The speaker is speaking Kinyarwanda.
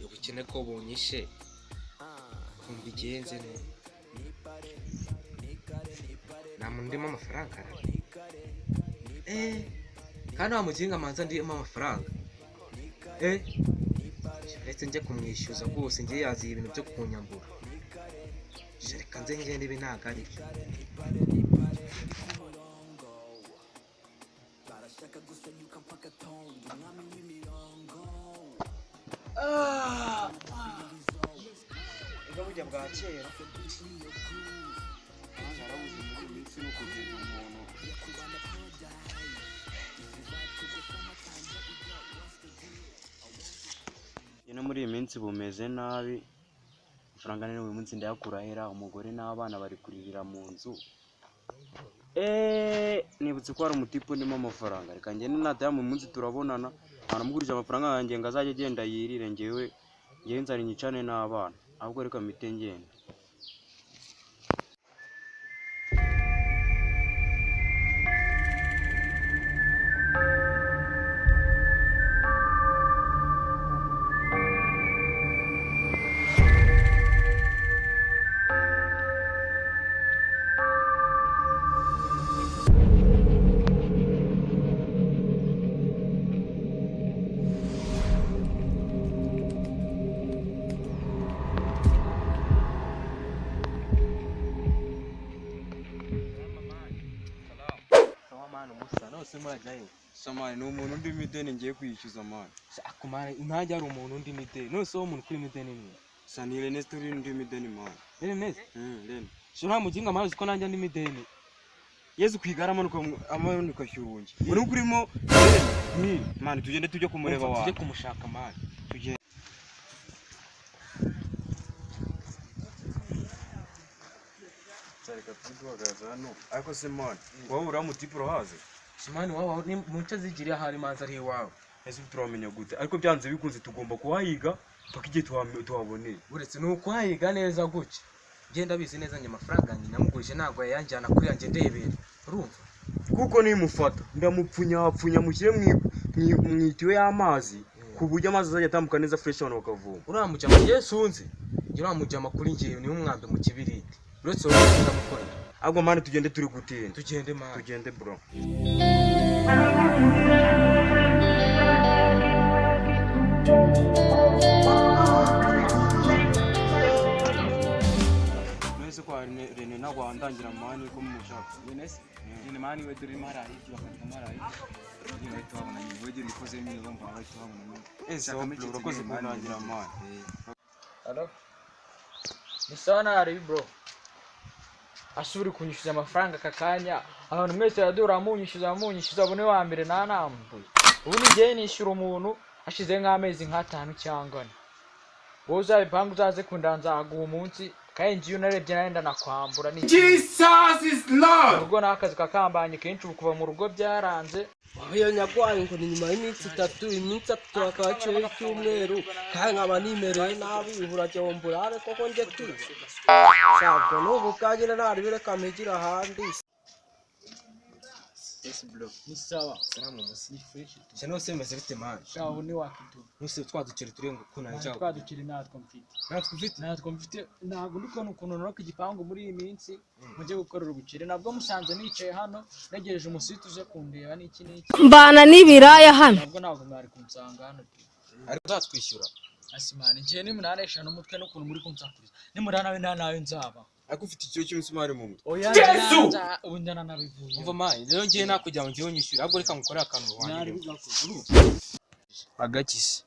Ubukene ko bunyishe mbigenze neza, nta muntu ndimo amafaranga arara. Kandi wa muginga manza ndimo amafaranga, uretse njye kumwishyuza rwose, njye yaziye ibintu byo kunyambura. Reka nze ngende, ibi ntabwo ari byo. Ega burya bwa kera. Yarabuze muri iyi minsi no kugenda umuntu. No muri iyi minsi bumeze nabi, amafaranga ni uyu munsi ndayakura hera, umugore n'abana bari kuririra mu nzu. Nibutse ko hari umutipe ndimo amafaranga, reka ngende nataya mu munsi turabonana, anamugurije amafaranga yanjye ngo azajye agenda yirire, ngewe ngewe nzara nyicane n'abana, ahubwo reka mpite ngenda. Samani ni umuntu undimo ideni ngiye kwishyuza mani. Akumara ntajya hari umuntu undimo ideni, none se wowe umuntu urimo ideni ni Sa ni Rene turi ndimo ideni mani. Rene? Rene. So nta muginga mani, uzi ko nanjye ndimo ideni. Yezu kwigara amanuka amanuka shyurungi. Uri kurimo Rene. Mani tugende tujye kumureba wa. Tujye kumushaka mani. Tugende. Reka tuduhagaze hano. Ariko se mani, wowe uriya mutipe urahazi? Simani wawe ni mu nce zigiriye ahari manza ari iwawe. Ese turamenya gute? Ariko byanze bikunze tugomba kuhayiga mpaka igihe tuhaboneye. Uretse ni ukuhayiga neza gutya. Ngenda bizi neza njye amafaranga yanjye namugurije ntabwo yayanjyana kuri yanjye ndebera. Urumva? Kuko nimufata ndamupfunyapfunya mushyire mu itiyo y'amazi ku buryo amazi azajya atambuka neza fresh abantu bakavoma. Uriya mujama njye sunze. Njye uriya mujama kuri njye ni umwambi mu kibiriti. Uretse wowe ndamukorera. Ahubwo mani tugende turi gutinda. Tugende mani. Tugende bro. Mwese kwa Rene ntabwo wandangira mani ko mumushaka. Rene se? Rene mani we dore mara hirya bakata mara hirya. Nyine bahita babona nyine, wewe genda ukoze nyine bumva bahita babona nyine. Ese urakoze kundangira mani. Hello? Ni sawa nabi bro. Asubira kunyishyuza amafaranga aka kanya, abantu mwese baradura munyishyuza munyishyuza, ubu ni wa mbere ntanambuye. Ubu ni njyewe nishyura umuntu hashize nk'amezi nk'atanu cyangwa ane. Wowe uzabipanga uzaze kunda nzaguha umunsi, kandi ngiye unarebye nawe ndanakwambura. Ni Jesus is Lord. urugo n'akazi kakambanye kenshi, ubu kuva mu rugo byaranze. Iyo nyagwaye ngo ni nyuma y'iminsi itatu, iminsi itatu hakaba haciyeho icyumweru, kandi nkaba nimereye nabi, urajya wumva urare koko njye tuzi. Shabwo n'ubu bwagira ntarebe reka mpigire ahandi. Yes bro. Ni sawa. Salamu musi. Cyane hose bimeze bite mani? Shaho ni wakitu. Nuse twadukira turi ngo kuna njya. Twadukiri natwo mfite. Natwe ufite. Natwo mfite, ntabwo ndi kubona ukuntu noroka igipangu muri iyi minsi mujye gukorera ubukire, nabwo musanze nicaye hano ntegereje umusiti uje kundeba n'iki n'iki. Mbana n'ibiraya hano. Nabwo ntabwo mwari kunsanga hano pe. Ariko uzatwishyura. Asimana ngiye nimunani eshanu umutwe n'ukuntu muri kunsakuriza, nimurana nawe nta nawe nzaba. Ariko ufite ikiyo cy'imisumari mu mutwe. Oya Yesu! ubu njyana nabivuye. Umva mani, rero ngiye nakugira ngo ngiye unyishyure, ahubwo reka ngukorere akantu Nari wanjye. bigakoze. Agakise.